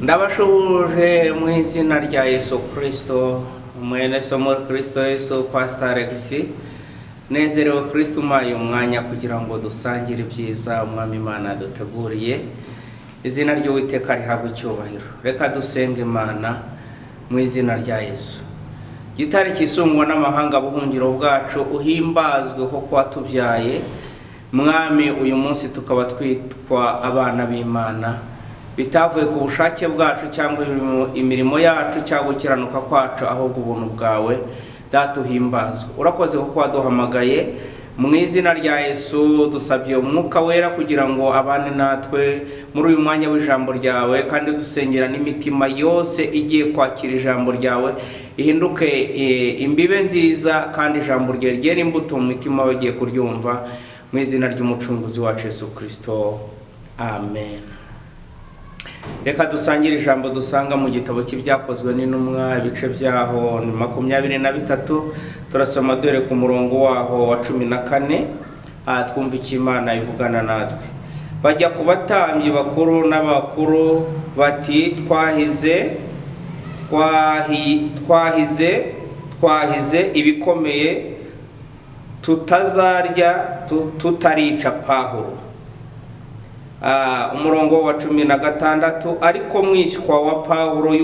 Ndabashuhuje mu izina rya Yesu Kirisito, mwene so muri Kirisito Yesu, Pastor Alex. Nezerewe Kirisito umpaye umwanya kugira ngo dusangire ibyiza Umwami Imana yaduteguriye. Izina ry'Uwiteka rihabwe icyubahiro. Reka dusenge Imana mu izina rya Yesu. Gitare kisungwa n'amahanga, buhungiro bwacu, uhimbazwe kuko watubyaye Mwami. Uyu munsi tukaba twitwa abana b'Imana, bitavuye ku bushake bwacu cyangwa imirimo yacu cyangwa gukiranuka kwacu, ahubwo ubuntu bwawe. Data, uhimbazwe, urakoze kuko waduhamagaye. Mu izina rya Yesu dusabye Umwuka Wera kugira ngo abane natwe muri uyu mwanya w'ijambo ryawe, kandi dusengera n'imitima yose igiye kwakira ijambo ryawe ihinduke imbibe nziza, kandi ijambo ryawe ryera imbuto mu mitima bagiye kuryumva, mu izina ry'Umucunguzi wacu Yesu Kirisito, amen. Reka dusangire ijambo dusanga mu gitabo cy'Ibyakozwe n'Intumwa, ibice byaho ni 23. Turasoma dore ku murongo waho wa 14, twumva icyo Imana ivugana natwe. Bajya ku batambyi bakuru n'abakuru bati: "Twahize, twahize, twahize ibikomeye tutazarya tutarica Pawulo." Umurongo wa 16: ariko mwishywa wa Pawulo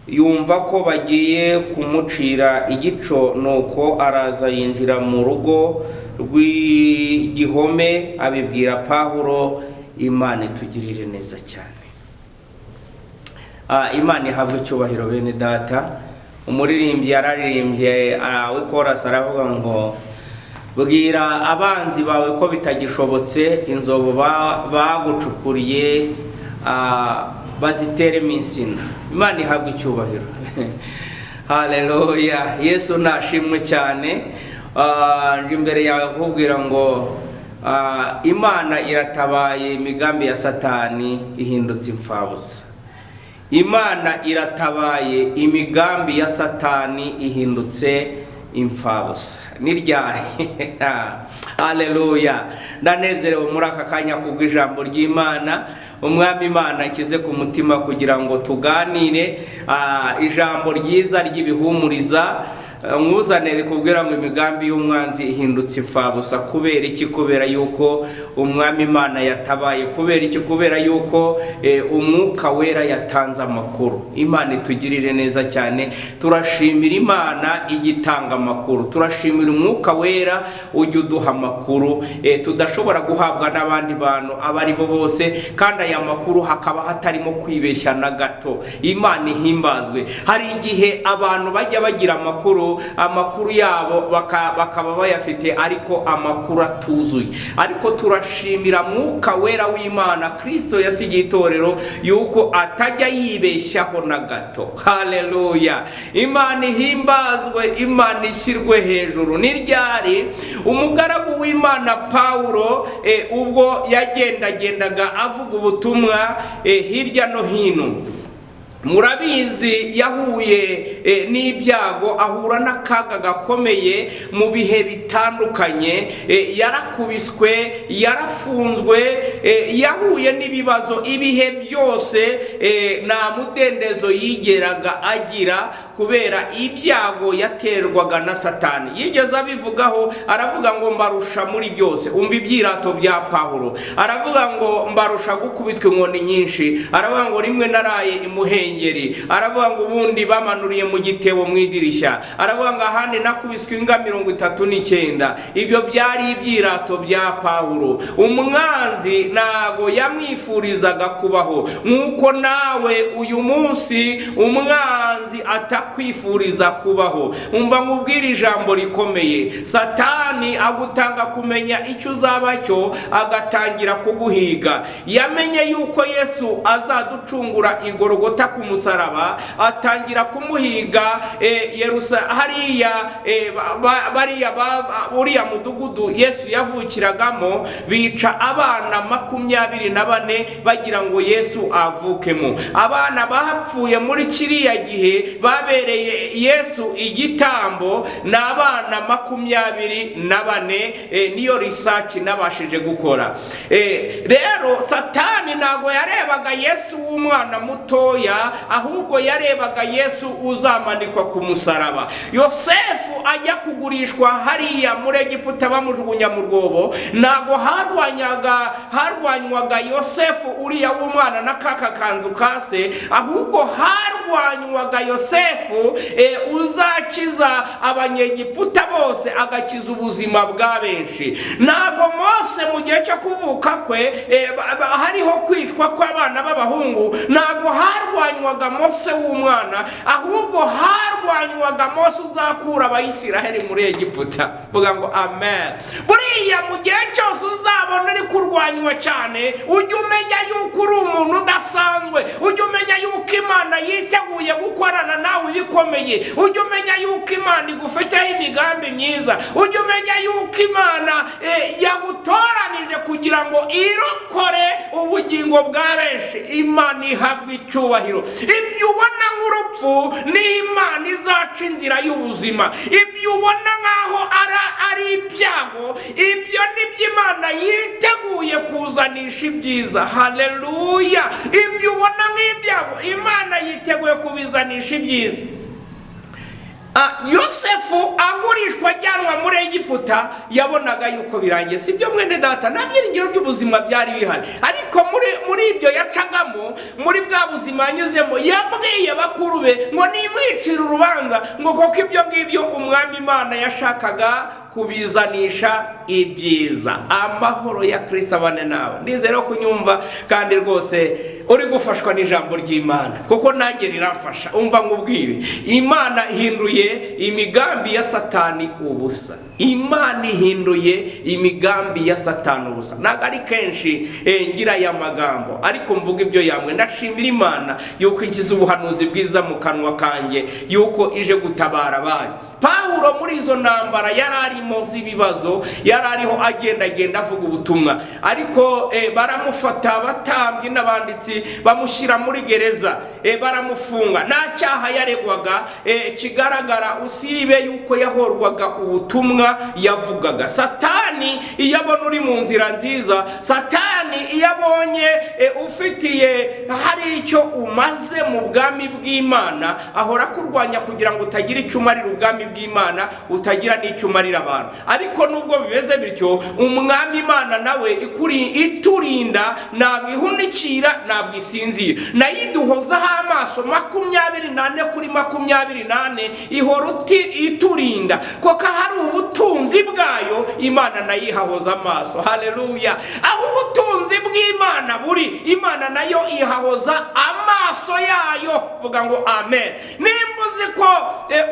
yumva ko bagiye kumucira igico, nuko araza yinjira mu rugo rw'igihome, abibwira Pawulo. Imana itugirire neza cyane. Imana ihabwe icyubahiro. Bene Data, umuririmbyi yararirimbye w'ikorasi, aravuga ngo: "Bwira abanzi bawe ko bitagishobotse, inzobo bagucukuriye baziteremo insina." Imana ihabwe icyubahiro, haleluya! Yesu nashimwe cyane. Nje imbere yawe kukubwira ngo Imana iratabaye, imigambi ya Satani ihindutse imfabusa. Imana iratabaye, imigambi ya Satani ihindutse imfabusa. Ni ryari? Haleluya! Ndanezerewe muri aka kanya kubw'ijambo ry'Imana Umwami Imana ashyize ku mutima kugira ngo tuganire, ijambo ryiza ry'ibihumuriza nkuzane rikubwira ngo imigambi y'umwanzi ihindutse imfabusa. Kubera iki? Kubera yuko Umwami Imana yatabaye. Kubera iki? Kubera yuko Umwuka Wera yatanze amakuru. Imana itugirire neza cyane. Turashimira Imana igitanga amakuru, turashimira Umwuka Wera ujya uduha amakuru tudashobora guhabwa n'abandi bantu abo ari bo bose, kandi aya makuru hakaba hatarimo kwibeshya na gato. Imana ihimbazwe. Hari igihe abantu bajya bagira amakuru, amakuru yabo bakaba bayafite ariko amakuru atuzuye. Ariko turashimira Mwuka Wera w'Imana Kirisito yasigiye itorero yuko atajya yibeshyaho na gato. Haleluya! Imana ihimbazwe, Imana ishyirwe hejuru. Ni ryari? Umugaragu w'Imana Pawulo, ubwo yagendagendaga avuga ubutumwa hirya no hino, murabizi, yahuye n'ibyago, ahura n'akaga gakomeye mu bihe bitandukanye. Yarakubiswe, yarafunzwe, yahuye n'ibibazo ibihe byose. Nta mudendezo yigeraga agira kubera ibyago yaterwaga na Satani. Yigeze abivugaho, aravuga ngo: "Mbarusha muri byose." Umva ibyirato bya Pawulo. Aravuga ngo: "Mbarusha gukubitwa inkoni nyinshi." Aravuga ngo: "Rimwe naraye imuhengeri." Aravuga ngo: "Ubundi bamanuriye mu gitebo mu idirishya." Aravuga ngo: "Ahandi nakubiswe inga 39." Ibyo byari ibyirato bya Pawulo. Umwanzi ntago yamwifurizaga kubaho, nk'uko nawe uyu munsi umwanzi atakwifuriza kubaho. Umva nkubwire ijambo rikomeye: Satani agutanga kumenya icyo uzaba cyo, agatangira kuguhiga. Yamenye yuko Yesu azaducungura igorogota ku ku musaraba, atangira kumuhiga hariya bariya uriya mudugudu Yesu yavukiragamo, bica abana 24 bagira ngo Yesu avukemo. Abana bapfuye muri kiriya gihe babereye Yesu igitambo ni abana 24. Niyo research nabashije gukora. Rero Satani ntabwo yarebaga Yesu w'umwana mutoya, ahubwo yarebaga Yesu uzamanikwa ku musaraba. Yosefu ajya kugurishwa hariya muri Egiputa, bamujugunya mu rwobo, ntabwo harwanywaga Yosefu uriya w'umwana na kaka kanzu kase, ahubwo harwanywaga Yosefu uzakiza Abanyegiputa bose, agakiza ubuzima bwa benshi. Ntabwo Mose mu gihe cyo kuvuka kwe hariho kwicwa kw'abana b'abahungu, ntabwo harwanywaga Mose w'umwana, ahubwo harwanywaga Mose uzakura Abayisiraheli muri Egiputa. Vuga ngo amen. Buriya mu gihe cyose uzabona uri kurwanywa cyane, ujye umenya yuko uri umuntu udasanzwe, ujye umenya yuko Imana yiteguye gukorana nawe ibikomeye, ujye umenya yuko Imana igufiteho imigambi myiza, ujye umenya yuko Imana yagutoranije kugira ngo irokore ubugingo bwa benshi. Imana ihabwa icyubahiro. Ibyo ubona nk'urupfu ni Imana izaca inzira y'ubuzima. Ibyo ubona nk'aho ari ibyago, ibyo ni byo Imana yiteguye kuzanisha ibyiza. Haleluya! Ibyo ubona nk'ibyago, Imana yiteguye kubizanisha ibyiza. Yosefu agurishwa ajyanwa muri Egiputa, yabonaga yuko birangiye. Si byo, mwene data? Nta byiringiro by'ubuzima byari bihari. Ariko muri ibyo yacagamo, muri bwa buzima yanyuzemo, yabwiye bakuru be ngo nimwicire urubanza, ngo koko ibyo ngibyo Umwami Imana yashakaga kubizanisha ibyiza. Amahoro ya Kirisito abane nawe. Ndizera kunyumva kandi rwose uri gufashwa n'ijambo ry'Imana, kuko nanjye riramfasha. Umva nkubwire, Imana ihinduye imigambi ya Satani ubusa. Imana ihinduye imigambi ya Satani ubusa. Ntabwo ari kenshi ngira aya magambo, ariko mvuga ibyo yamwe. Ndashimira Imana yuko inkiza ubuhanuzi bwiza mu kanwa kanjye, yuko ije gutabara abayo. Pawulo muri izo ntambara yari arimo z'ibibazo, yari ariho agendagenda avuga ubutumwa, ariko baramufata, abatambyi n'abanditsi bamushyira muri gereza, baramufunga. Nta cyaha yaregwaga kigaragara, usibe yuko yahorwaga ubutumwa yavugaga. Satani iyo abona uri mu nzira nziza, Satani iyo abonye ufitiye hari icyo umaze mu bwami bw'Imana, ahora akurwanya kugira ngo utagira icyo umarira ubwami bw'Imana, utagira n'icyo umarira abantu. Ariko nubwo bimeze bityo, Umwami Imana nawe iturinda, ntabwo ihunikira, ntabwo isinzira, nayo iduhozaho amaso 24 kuri 24, ihora iturinda, kuko hari ubutunzi bwayo Imana nayo ihahoza amaso. Haleluya! Aho ubutunzi bw'Imana buri, Imana nayo ihahoza amaso yayo. Vuga ngo amen. Nimba uzi ko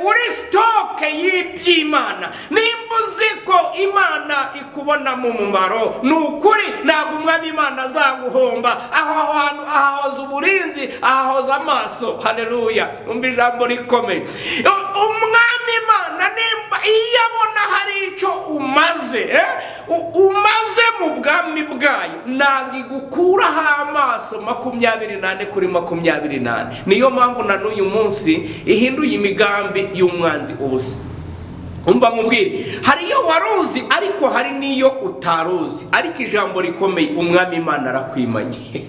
uri stock y'iby'Imana, nimba uzi ko Imana ikubonamo umumaro, ni ukuri ntabwo Umwami Imana azaguhomba. Aho hantu ahahoza uburinzi, ahahoza amaso. Haleluya! Umva ijambo rikomeye. Umwami Imana nimba iyo abona hari icyo umaze, umaze mu bwami bwayo, ntabwo igukuraho amaso 24 kuri 24. Niyo mpamvu na n'uyu munsi ihinduye imigambi y'umwanzi ubusa. Umva nkubwire, hari iyo wari uzi, ariko hari n'iyo utaruzi. Ariko ijambo rikomeye, Umwami Imana arakwimanye.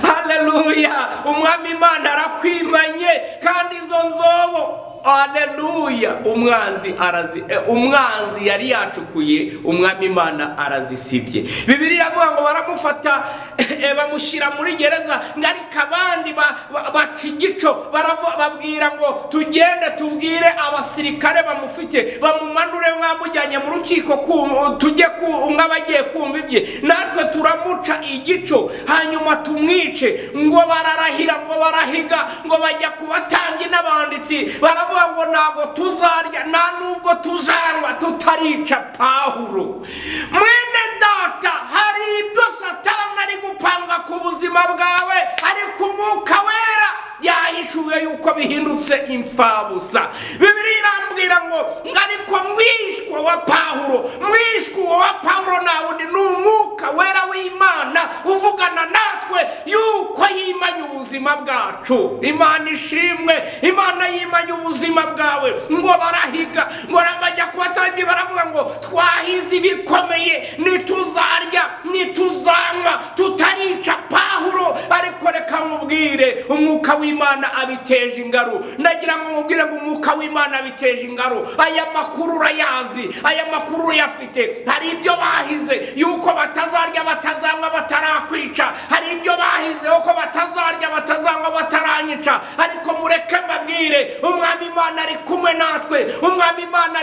Haleluya! Umwami Imana arakwimanye, kandi izo nzobo, haleluya, umwanzi yari yacukuye, Umwami Imana arazisibye. Bibiliya iravuga ngo baramufata, bamushyira muri gereza, ngo ariko abandi baca igico, babwira ngo tugende tubwire abasirikare bamufite bamumanure, mwamujyanye mu rukiko, tujye nk'abagiye kumva ibye, natwe turamuca igico hanyuma tumwice. Ngo bararahira, ngo barahiga, ngo bajya ku batambyi n'abanditsi, baravuga ngo ntabwo tuzarya, nta nubwo tuzanywa tutarica Pawulo. Mwene data, hari ibyo Satani ari gupanga ku buzima bwawe, ariko Umwuka Wera Yahishuye yuko bihindutse imfabusa. Bibiliya irambwira ngo ariko mwishwa wa Pawulo, mwishwa wa Pawulo nta wundi, ni Umwuka Wera w'Imana uvugana natwe yuko yimanye ubuzima bwacu. Imana ishimwe. Imana yimanye ubuzima bwawe. Ngo barahiga, ngo bajya kubatambyi, baravuga ngo twahize ibikomeye, ntituzarya, ntituzanywa tutarica Pawulo. Ariko reka nkubwire, Umwuka w'Imana abiteje ingaru. Ndagira ngo nkubwire ngo Umwuka w'Imana abiteje ingaru. Aya makuru urayazi, aya makuru urayafite. Hari ibyo bahize yuko batazarya, batazanywa batarakwica. Hari ibyo bahize yuko batazarya, batazanywa bataranyica. Ariko mureke mbabwire, Umwami Imana ari kumwe natwe. Umwami Imana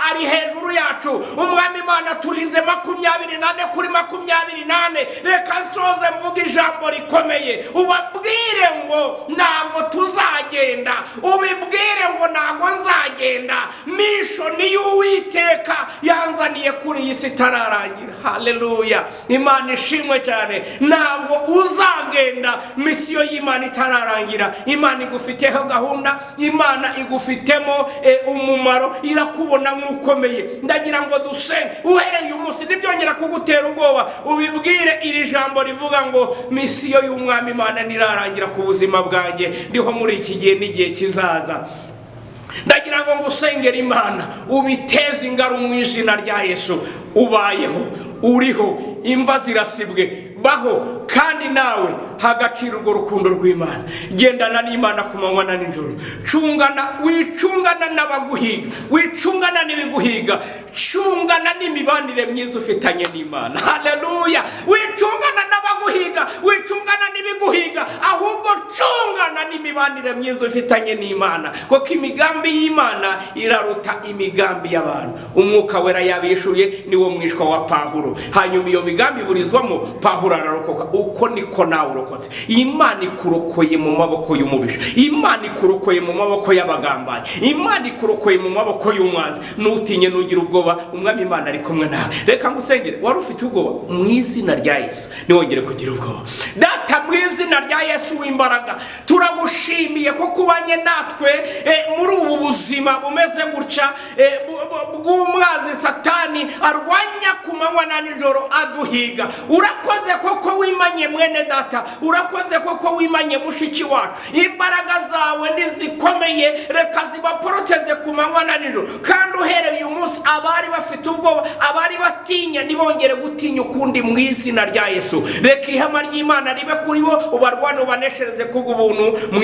ari hejuru yacu. Umwami Imana turinze 24/24. Reka nsoze mvuge ijambo rikomeye. Ubabwire ngo ntabwo tuzagenda, ubibwire ngo ntabwo nzagenda mission y'Uwiteka yanzaniye kuri iyi si itararangira. Haleluya, Imana ishimwe cyane. Ntabwo uzagenda mission y'Imana itararangira. Imana igufiteho gahunda, Imana igufitemo umumaro, irakubona nk'ukomeye. Ndagira ngo dusenge. Uhereye umunsi ntibyongera kugutera ubwoba, ubibwire iri jambo rivuga ngo mission y'Umwami Imana ntirarangira ku buzima bwanjye ndiho muri iki gihe n'igihe kizaza. Ndagira ngo ngusengere Imana ubiteze ingaru mu izina rya Yesu. Ubayeho, uriho, imva zirasibwe. Baho kandi nawe hagaciro urwo rukundo rw'Imana. Gendana n'Imana ku manywa na nijoro. Cungana, wicungana n'abaguhiga, wicungana n'ibiguhiga, cungana n'imibanire myiza ufitanye n'Imana. Haleluya! Wicungana n'abaguhiga, wicungana n'ibiguhiga, ahubwo cungana n'imibanire myiza ufitanye n'Imana, kuko imigambi y'Imana iraruta imigambi y'abantu. Umwuka Wera yabishuye, niwo mwishwa wa Pawulo. Hanyuma iyo migambi iburizwamo, Pawulo ararokoka. Uko niko nawe urokotse. Imana ikurokoye mu maboko y'umubisha, Imana ikurokoye mu maboko y'abagambanyi, Imana ikurokoye mu maboko y'umwanzi. Ntutinye, ntugire ubwoba, Umwami Imana ari kumwe nawe. Reka ngusengere. Wari ufite ubwoba, mu izina rya Yesu ntiwongere kugira ubwoba. Data, mu izina rya Yesu w'imbaraga, turagushimiye ko kubanye natwe muri ubu buzima bumeze gutya bw'umwanzi Satani arwanya ku manywa na nijoro aduhiga. Urakoze koko wimanye mwene data, urakoze koko wimanye mushiki wacu. Imbaraga zawe nizikomeye, reka zibaporoteze ku manywa na nijoro. Kandi uhereye uyu munsi, abari bafite ubwoba, abari batinya, ntibongere gutinya ukundi mu izina rya Yesu. Reka ihema ry'Imana ribe kuri bo, ubarwane, ubaneshereze kubw'ubuntu mu